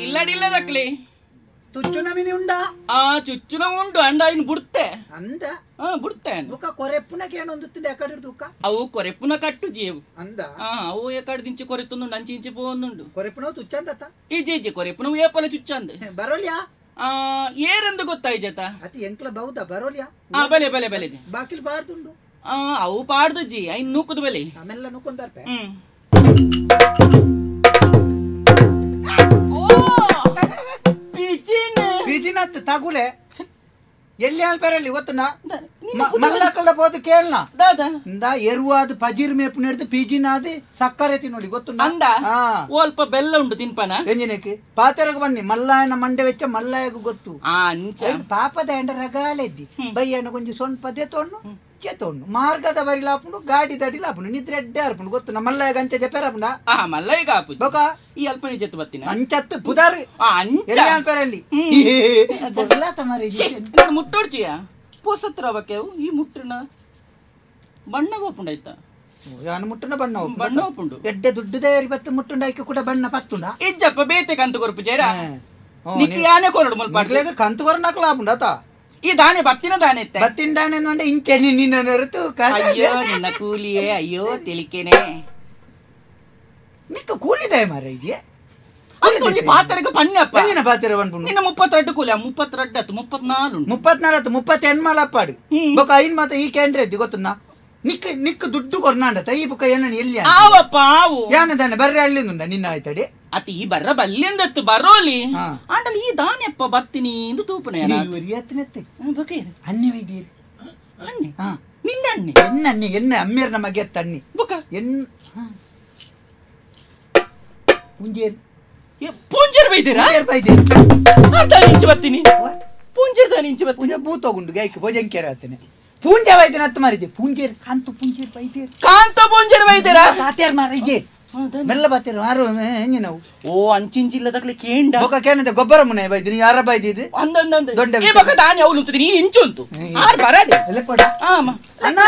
ಇಲ್ಲಡಿಲ್ಲದಕ್ಲಿ ತುಚ್ಚುನ mini ಉಂಡಾ ಆ ಚುಚ್ಚುನ ಉಂಡು ಅಂಡ ಇನ್ ಬುಡ್ತೆ ಅಂದ ಆ ಬುಡ್ತೆ ಬುಕ ಕೊರೆಪ್ಪುನ ಕೇನೊಂದುತ್ತಿಂದ ಎಕಡೆ ದುಕ್ಕ ಅವು ಕೊರೆಪ್ಪುನ ಕಟ್ಟು ಜೀವು ಅಂದ ಆ ಅವು ಎಕಡೆ ದಿಂಚಿ ಕೊರೆತ್ತುಂಡು ಅಂಚಿ ಇಂಚಿ ಪೋಂದುಂಡು ಕೊರೆಪ್ಪುನ ತುಚ್ಚಂದತ ಇಜ್ಜಿ ಇಜ್ಜಿ ಕೊರೆಪ್ಪುನ ಏಪಲ ಚುಚ್ಚಂದ ಬರೋಲ್ಯಾ ಆ ಏರೆಂದು ಗೊತ್ತಾಯ್ಜತ ಅತಿ ಎಂಕ್ಲ ಬೌದ ಬರೋಲ್ಯಾ ಆ ಬಲೆ ಬಲೆ ಬಲೆ ಬಾಕಿಲ್ ಬಾರ್ದುಂಡು ಆ ಅವು ಪಾಡ್ದು ಜಿ ಐನ್ ನೂಕುದು ಬಲೆ ಆಮೇಲೆ ನೂಕೊಂದಾರ್ಪೆ ಹ್ಮ್ ಪಿಜಿನತ್ ತಗುಲೆ ಎಲ್ಲಿ ಅಲ್ಪರಲ್ಲಿ ಗೊತ್ತುನಾ ಮಲ್ಲಕಲ್ದ ಪೋದು ಕೇಳ್ನ ದಾದಾ ಇಂದ ಎರುವಾದ ಪಜೀರ್ ಮೇಪು ನೆಡ್ದು ಪಿಜಿನಾದ ಸಕ್ಕರೆ ತಿನ್ನೋಲಿ ಗೊತ್ತುನಾ ಅಂದ ಅಲ್ಪ ಬೆಲ್ಲ ಉಂಡು ತಿನ್ಪನ ಎಂಜಿನಕ್ಕೆ ಪಾತೆರಗ ಬನ್ನಿ ಮಲ್ಲಾಯನ ಮಂಡೆ ವೆಚ್ಚ ಮಲ್ಲಾಯಗ ಗೊತ್ತು ಆ ಅಂಚ ಪಾಪದ ಎಂಡ ರಗಾಲೆದ್ದಿ ಬಯ್ಯನ ಕೊಂಚ ಸೊನ್ಪದೆ ತೊಣ್ಣು ತೊಣ್ಣು ಮಾರ್ಗದ ಬರಿ ಲಾಪುಂಡು ಗಾಡಿ ದಡಿ ಲಾಪುಂಡು ನಿದ್ರೆ ಎಡ್ಡೆ ಅರ್ಪುಂಡು ಗೊತ್ತು ನಮ್ಮ ಮಲ್ಲಾಯಗ ಅಂಚೆ ಜಪೆರಪುಂಡ ಆ ಮಲ್ಲಯ್ಯಗ ಆಪು ಬೊಕ ಈ ಅಲ್ಪ ನಿಜತ್ತು ಬತ್ತಿನ ಅಂಚತ್ತು ಪುದಾರು ಆ ಅಂಚ ಎಲ್ಲಿ ಅನ್ಪೆರಲ್ಲಿ ನಾನು ಮುಟ್ಟೋಡ್ಚಿಯ ಪೋಸತ್ರ ಅವಕ್ಕೆ ಈ ಮುಟ್ಟಿನ ಬಣ್ಣ ಓಪುಂಡ ಆಯ್ತಾ ಯಾನು ಮುಟ್ಟುನ ಬಣ್ಣ ಬಣ್ಣ ಓಪುಂಡು ಎಡ್ಡೆ ದುಡ್ಡು ತಯಾರಿ ಬತ್ತು ಮುಟ್ಟುಂಡ ಐಕೆ ಕೂಡ ಬಣ್ಣ ಪತ್ತುಂಡ ಇಜ್ಜಪ್ಪ ಬೇತೆ ಕಂತು ಕೊರಪು ಜೇರ ನಿಕ್ಕಿ ಯಾನೆ ಕೊರಡು ಮುಲ್ಪ ಕಂತು ಕೊರನಾಕಲ ಆಪುಂಡ ಆತ ಈ ದಾನೆ ಬತ್ತಿನ ದಾನೆ ಬತ್ತಿನ ದಾನೆ ಅಂದ್ರೆ ಇಂಚೆ ನಿನ್ನ ನೆರೆತು ಅಯ್ಯೋ ನಿನ್ನ ಕೂಲಿಯೇ ಅಯ್ಯೋ ತಿಳಿಕೆನೆ ನಿಕ್ಕ ಕೂಲಿದೆ ಮಾರ ಇದೆಯೇ ಪಾತ್ರಕ್ಕೆ ಪಣ್ಯಪ್ಪ ಪಣ್ಣಿನ ಪಾತ್ರ ಪನ್ಪುಂಡು ನಿನ್ನ 32 ಕೂಲಿ 32 ಆತು 34 ಉಂಟು 34 ಆತು 38 ಮಲಪ್ಪಾಡು ಬೊಕ ಐನ್ ಮಾತ ಈ ಕೇಂದ್ರ ಎದ್ದಿ ಗೊತ್ತುನಾ ನಿಕ್ಕ ನಿಕ್ಕ ದುಡ್ಡು ಕೊರ್ನಾಂಡ ಈ ಬುಕ್ಕ ಏನ ಎಲ್ಲಿ ಆವಪ್ಪ ಆವು ಯಾನ ದಾನೆ ಬರ್ರೆ ಅಲ್ಲಿಂದುಂಡ ನಿನ್ನ ಆಯ್ತಡಿ ಅತಿ ಈ ಬರ್ರ ಬಲ್ಲಿಂದತ್ತು ಬರೋಲಿ ಆಂಡಲ್ ಈ ದಾನೆಪ್ಪ ಬತ್ತಿನಿ ಎಂದು ತೂಪುನ ಅಣ್ಣೆ ವೈದ್ಯರು ಅಣ್ಣೆ ನಿನ್ನ ಅಣ್ಣೆ ಎನ್ನ ಅಣ್ಣೆ ಎನ್ನ ಅಮ್ಮೇರ್ನ ಮಗೆ ಅಣ್ಣೆ ಬುಕ್ಕ ಎನ್ ಪುಂಜೇರು ಪೂಂಜೇರು ಬೈದಿರಾ ಬೈದಿರು ಇಂಚು ಬತ್ತೀನಿ ಪೂಂಜೇರು ದಾನಿ ಇಂಚು ಬತ್ತೀನಿ ಪೂಂಜೆ ಬೂತೋಗುಂಡು ಗೈಕ್ ಭೋಜಂಕೇರ ಆತನೆ ಪೂಂಜೆ ವೈದ್ಯನ ಹತ್ತು ಮಾರಿದೆ ಪೂಂಜೇರು ಕಾಂತು ಪೂಂಜೇರು ವೈದ್ಯರು ಕಾಂತ ಪೂಂಜೇರು ವೈದ್ಯರಾ ಪಾತೇರ್ ಮಾರಿದೆ ಮೆಲ್ಲ ಬಾತೇರು ಮಾರು ನಾವು ಓ ಅಂಚಿಂಚಿಲ್ಲದಕ್ಲೆ ಕೇಂಡ ಬೊಕ ಕೇನಂತೆ ಗೊಬ್ಬರ ಮುನೆ ಬೈದಿನಿ ಯಾರ ಬೈದಿದ್ದು ಅಂದ ಅಂದ ದೊಡ್ಡ ಈ ಬೊಕ ದಾನಿ ಅವಳು ಉಂತಿದ್ದೀನಿ ಈ ಇಂಚು ಉಂಟು ಆರ್ ಬರಡಿ ಕೊಡ ಅಣ್ಣ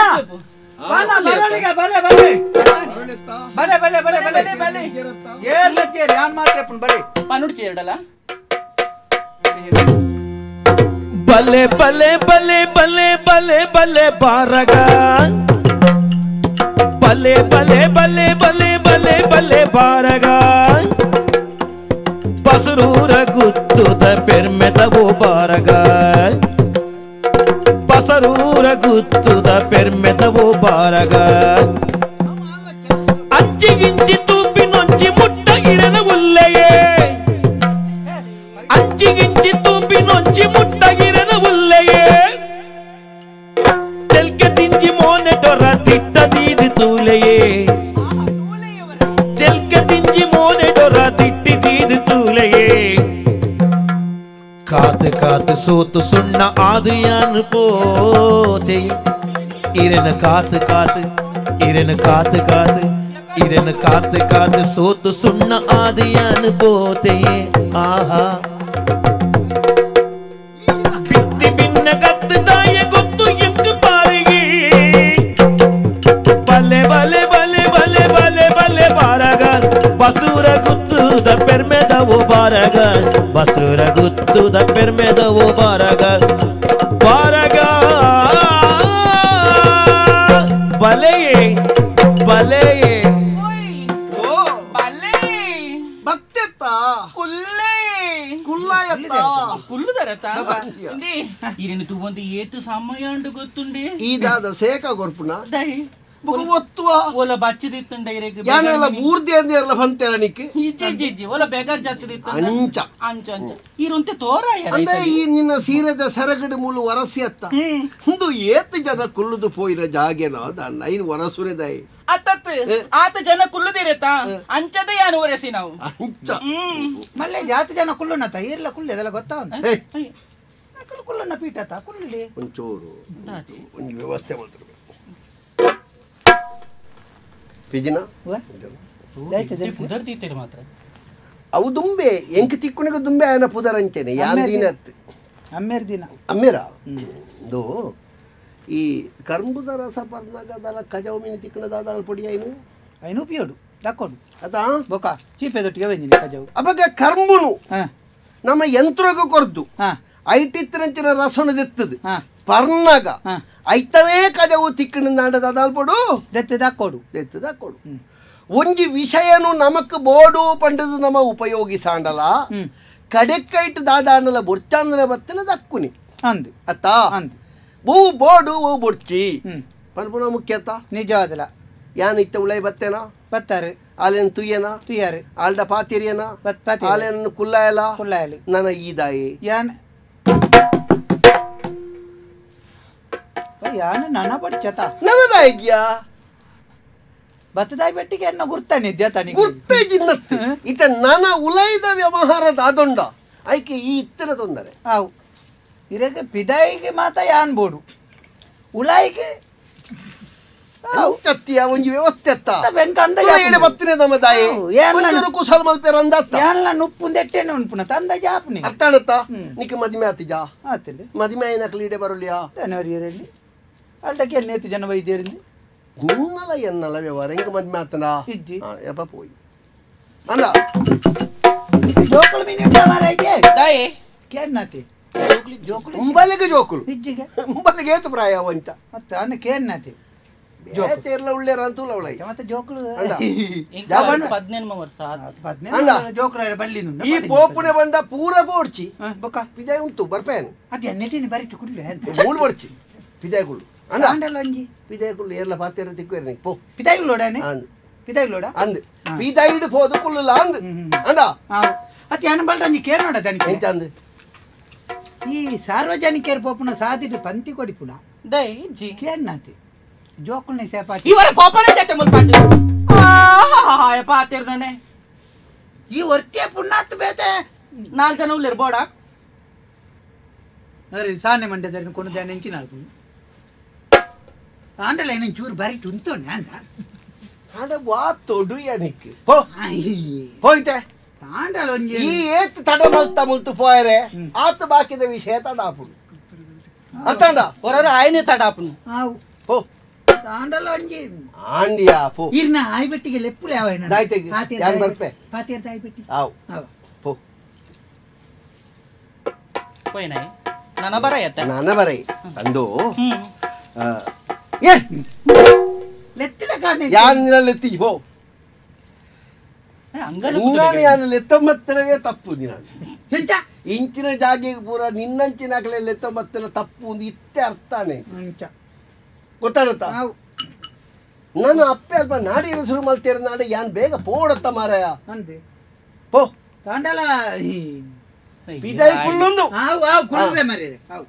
ಬರಲಿಗ ಬಲೆ ಬಲೆ ಬಲೆ ಬಲೆ ಬಲೆ ಬಲೆ ಬಲೆ ಏರ್ಲತ್ತೇರಿ ಯಾನ್ ಮಾತ್ರ ಬಲೆ ಪನುಡ್ಚಿ ಎರಡಲ್ಲ ಬಲೆ ಬಲೆ ಬಲೆ ಬಲೆ ಬಲೆ ಬಲೆ ಬಾರಗ ಬಲೆ ಬಲೆ ಬಲೆ ಬಲೆ ಬಲೆ ಬಲೆ ಬಾರಗ ಬಸರೂರ ಗುತ್ತುದ ಪೆರ್ಮೆದವು ಬಾರಗ ಬಸರೂರ ಗುತ್ತುದ ಪೆರ್ಮೆದವು ಬಾರಗ ಅಂಚಿಗಿಂಚಿ ತೂಪಿನೊಂಚಿ ಮುಟ್ಟ ಇರನ ಉಲ್ಲೆಯೇ ಅಂಚಿಗಿಂಚಿ ತೂಪಿನೊಂಚಿ ಮುಟ್ಟ ಇರನ ಉಲ್ಲೆಯೇ ತೆಲ್ಕೆ ತಿಂಜಿ ಮೋನೆ ಡೊರ ತಿಟ್ಟ ದೀದಿ ತೂಲೆಯೇ ತೆಲ್ಕೆ ತಿಂಜಿ ಮೋನೆ ಡೊರ ತಿಟ್ಟಿ ದೀದಿ ತೂಲೆಯೇ ಕಾತು ಕಾತು ಸೋತು ಸುಣ್ಣ ಆದಿಯಾನು ಪೋತೆ ಇರನ ಕಾತು ಕಾತು ಇರನ ಕಾತು ಕಾತು ಇರನ ಕಾತು ಕಾತು ಸೋತು ಸುಣ್ಣ ಆದಿಯಾನು ಪೋತೆಯೇ ಆಹಾ ಬಿತ್ತಿ ಭಿನ್ನ ಕತ್ತದಾಯ ಗೊತ್ತು ಎಂಕು ಪಾರಿಗೆ ಬಲೆ ಬಲೆ ಬಲೆ ಬಲೆ ಬಲೆ ಬಲೆ ಬಾರಗ ಬಸೂರ ಗುತ್ತುದ ಪೆರ್ಮೆದವು ಬಾರಗ ಬಸೂರ ಗುತ್ತುದ ಪೆರ್ಮೆದವು ಬಾರಗ ಬಾರಗ ಬಲೆಯೇ ಬಲೆಯೇ ಬಲೆ ಬತ್ತೆತ್ತ ಕುಲ್ಲೆ ಕುಲ್ಲಾಯತ್ತ ಕುಲ್ಲುದರತ ಇರಿನ ತೂವಂದು ಏತು ಸಮಯ ಉಂಡು ಗೊತ್ತುಂಡೆ ಈ ದಾದ ಸೇಕ ಗೊರ್ಪುನ ಬೊಕ ಒತ್ತುವ ಓಲ ಬಚ್ಚದಿತ್ತುಂಡ ಇರೆಗ್ ಯಾನೆಲ್ಲ ಮೂರ್ತಿ ಅಂದೇರ್ಲ ಬಂತೇರ ನಿಕ್ ಇಜ್ಜಿ ಇಜ್ಜಿ ಇಜ್ಜಿ ಓಲ ಬೇಗಾರ್ ಜಾತಿದಿತ್ತು ಅಂಚ ಅಂಚ ಅಂಚ ಈರುಂತೆ ತೋರಾಯ ಅಂದ್ರೆ ಈ ನಿನ್ನ ಸೀರೆದ ಸರಗಡು ಮೂಲು ವರಸಿ ಅತ್ತ ಒಂದು ಏತು ಜನ ಕುಲ್ಲುದು ಪೋಯಿನ ಜಾಗೆನೋ ದಾನ್ನ ಐನು ವರಸುರೆದಾಯಿ ಅತ್ತತ್ ಆತ ಜನ ಕುಲ್ಲುದಿರತ ಅಂಚದ ಯಾನು ವರಸಿ ನಾವು ಅಂಚ ಮಲ್ಲೆ ಜಾತಿ ಜನ ಕುಲ್ಲುನತ ಈರ್ಲ ಕುಲ್ಲೆ ಅದೆಲ್ಲ ಗೊತ್ತಾ ಕುಲ್ಲುನ ಪೀಠತ ಕುಲ್ಲುಲಿ ಒಂಚೂರು ಒಂದು ವ್ಯವಸ್ಥೆ ಮಾಡ್ತಾರೆ ಪಿಜಿನ ಪುದರ್ ದೀತೇರು ಮಾತ್ರ ಅವು ದುಂಬೆ ಎಂಕ್ ತಿಕ್ಕುನಿಗ ದುಂಬೆ ಆಯನ ಪುದರ್ ಅಂಚೆನೆ ಯಾನ್ ದಿನತ್ ಅಮ್ಮೇರ್ ದಿನ ಅಮ್ಮೇರ ದೋ ಈ ಕರ್ಂಬುದ ರಸ ಪರ್ನಗ ದಲ ಕಜವು ಮೀನು ತಿಕ್ಕಣ ದಾದ ಪೊಡಿ ಐನು ಐನು ಉಪಯೋಡು ದಕ್ಕೊಡು ಅತಾ ಬೊಕ ಚೀಪೆ ದೊಟ್ಟಿಗೆ ಬಂದಿನಿ ಕಜವು ಅಪಗ ಕರ್ಮುನು ನಮ್ಮ ಯಂತ್ರಗೂ ಕೊರ್ದು ಐಟಿತ್ತಿನಂಚಿನ ರಸನು ದೆತ್ತದು ಪರ್ನಾಗ ಐತವೇ ಕಜವು ತಿಕ್ಕಣ ನಾಡದ ಅದಾಲ್ಪಡು ದೆತ್ತದಾಕೊಡು ದೆತ್ತದಾಕೊಡು ಒಂಜಿ ವಿಷಯನು ನಮಕ್ ಬೋಡು ಪಂಡದು ನಮ ಉಪಯೋಗಿಸಾಂಡಲ ಕಡೆಕೈಟ್ ದಾದಾಂಡಲ ಬೊರ್ಚಾಂದ್ರ ಬತ್ತನ ದಕ್ಕುನಿ ಅಂದು ಅತ್ತಾ ಓ ಬೋಡು ಓ ಬೊರ್ಚಿ ಪನ್ಪುನ ಮುಖ್ಯತ ನಿಜವಾದಲ ಯಾನ್ ಇತ್ತ ಉಳೈ ಬತ್ತೇನಾ ಬತ್ತಾರೆ ಆಲೇನ್ ತುಯ್ಯನ ತುಯ್ಯಾರು ಆಲ್ಡ ಪಾತಿರಿಯನ ಆಲೇನ್ ಕುಲ್ಲಾಯಲ ಕುಲ್ಲಾಯಲಿ ನನ ಈದಾಯಿ ಯಾನ್ ಯಾನ ನನ ಬಡ್ಚತ ನನದಾಯಿಗ್ಯಾ ಬತ್ತದಾಯಿ ಬೆಟ್ಟಿಗೆ ಎನ್ನ ಗುರ್ತಾನೆ ಇದ್ಯಾ ಗುರ್ತೇ ಜಿನ್ನತ್ತು ಇತ ನನ ಉಲೈದ ವ್ಯವಹಾರದ ಅದೊಂಡ ಐಕೆ ಈ ಇತ್ತರ ತೊಂದರೆ ಆವು ಇರಗೆ ಪಿದಾಯಿಗೆ ಮಾತ ಯಾನ್ ಬೋಡು ಉಲಾಯಿಗೆ ಚತ್ತಿಯ ಒಂಜಿ ವ್ಯವಸ್ಥೆ ಅತ್ತ ಬತ್ತಿನ ನಮ್ಮ ತಾಯಿ ಕುಸಲ್ ಮಲ್ಪೆರ ಅಂದತ್ತ ಯಾನ್ಲ ನುಪ್ಪುಂದೆಟ್ಟೆನೆ ಉನ್ಪುನ ತಂದ ಜಾಪುನಿ ಅರ್ಥ ನಿಕ್ಕ ಮದಿಮೆ ಆತಿಜಾ ಆತಿಲ್ಲ ಮದಿಮೆ ಆಯ್ನಕ್ಲು ಈಡೆ ಬರಲಿಯಾ ಜನವರಿಯರಲ್ಲಿ ಅಲ್ಟಕ್ಕೆ ಎನ್ನೇತು ಜನ ವೈದ್ಯರಿಂದ ನಿನ್ನಲ ಎನ್ನಲ ವ್ಯವಹಾರ ಎಂಕ ಮದಿಮೆ ಆತನಾ ಇಜ್ಜಿ ಯಪ್ಪ ಪೋಯಿ ಅಂದ ಜೋಕುಲು ಮೀನು ಮಾರಾಯ್ಕೆ ದಾಯೆ ಕೇನ್ನಾತಿ ಜೋಕುಲು ಉಂಬಲಿಗೆ ಜೋಕುಲು ಇಜ್ಜಿಗೆ ಉಂಬಲಿಗೆ ಏತು ಪ್ರಾಯ ವಂಚ ಮತ್ತೆ ಅನ್ನ ಕೇನ್ನಾತಿ ಸೇರ್ಲ ಉಳ್ಳೇರ ಅಂತೂಲ ಅವಳೈ ಮತ್ತೆ ಜೋಕುಲು 18 ವರ್ಷ 18 ಜೋಕುಲು ಬಲ್ಲಿ ಈ ಪೋಪುನೆ ಬಂಡ ಪೂರ ಬೋಡ್ಚಿ ಬೊಕ್ಕ ಪಿದಾಯಿ ಉಂಟು ಬರ್ಪೇನು ಅದು ಎನ್ನೆಟಿನ ಬರಿಟು ಕುಡ್ಲೆ ಮೂಳು ಬರ್ಚಿ ಪಿದಾಯಿ ಕುಳ್ಳು ಅಂದ ಅಂಡಲ್ಲ ಒಂಜಿ ಪಿದಾಯಿ ಕುಳ್ಳು ಏರ್ಲ ಪಾತೇರ ತಿಕ್ಕು ಪೋ ಪಿದಾಯಿ ಲೋಡಾನೆ ಅಂದ್ ಪಿದಾಯಿ ಲೋಡ ಅಂದ್ ಪಿದಾಯಿಡು ಪೋದು ಕುಳ್ಳುಲ ಅಂದ್ ಅಂದ ಅತ್ತೆ ಏನ ಬಲ್ಡ ಒಂಜಿ ಕೇರ್ ನೋಡ ದನಿಕೆ ಎಂಚ ಅಂದ್ ಈ ಸಾರ್ವಜನಿಕರು ಪೋಪುನ ಸಾದಿಡು ಪಂತಿ ಕೊಡಿಪುನ ದೈ ಇಜ್ಜಿ ಕೇನ್ನಾತಿ ಜೋಕುಲ್ನಿ ಸೇಪಾತಿ ಇವರ ಕೋಪನೆ ಜತೆ ಮುಲ್ಪಾಟಿ ಆಹಾ ಪಾತಿರ್ನನೆ ಈ ವರ್ತಿಯ ಪುಣ್ಣಾತ್ ಬೇತೆ ನಾಲ್ ಜನ ಉಳ್ಳೇರು ಬೋಡ ಅರೆ ಸಾನೆ ಮಂಡ್ಯದರಿನ ಕೊನು ನೆಂಚಿನ ಆಲ್ಪುಂಡು ಆಂಡಲ ಏನ ಚೂರು ಬಾರಿ ಉಂತೋನೆ ಅಂದ ಆಂಡ ವಾ ತೊಡು ಯಾನಿಕ್ ಪೋ ಹೋಯ್ತೆ ತಾಂಡಲ ಒಂಜಿ ಈ ಏತ್ ತಡ ಮಲ್ತ ಮುಲ್ತು ಪೋಯರೆ ಆತ ಬಾಕಿದ ವಿಷಯ ತಡಾಪುಂಡು ಅರ್ಥಾಂಡ ಹೊರರು ಆಯ್ನೆ ತಡಾಪುಂಡು ಆವು ಪೋ ತಾಂಡಲ ಒಂಜಿ ಆಂಡಿಯಾ ಪೋ ಇರ್ನ ಆಯ್ಬೆಟ್ಟಿಗೆ ಲೆಪ್ಪುಲೆ ಅವ ದಾಯ್ತೆಗೆ ಯಾನ್ ಬರ್ಪೆ ಪಾತಿಯರ್ ದಾಯ್ಬೆಟ್ಟಿ ಆವು ಪೋ ಪೋಯ್ನಾಯ್ ನನ ಬರಯತ್ತ ನನ ಬರೈ ಅಂದು ಏ ಲೆತ್ತಿಲ ಕಾಣೆ ಯಾನ್ ಲೆತ್ತಿ ಪೋ ಅಂಗಲ ನೀನು ಯಾನ್ ಲೆತ್ತೊಂಬತ್ತರವೇ ತಪ್ಪು ನೀನು ಎಂಚ ಇಂಚಿನ ಜಾಗೆಗೆ ಪೂರ ನಿನ್ನಂಚಿನ ಅಕಲೆ ಲೆತ್ತೊಂಬತ್ತರ ತಪ್ಪು ಒಂದು ಇತ್ತೆ ಅರ್ಥಾನೆ ಅಂಚ ಗೊತ್ತಾಡುತ್ತಾ ಆವು ನನ್ನ ಅಪ್ಪೆ ಅಲ್ಪ ನಾಡಿ ಶುರು ಮಲ್ತೇರ ನಾಡಿ ಯಾನ್ ಬೇಗ ಪೋಡತ್ತ ಮಾರಾಯ ಅಂದೆ ಪೋ ತಾಂಡಲ ಪಿದಾಯಿ ಕುಲ್ಲೊಂದು ಆವು ಆವು ಕುಲ್ವೆ ಮರ್ರೆ ಆವು.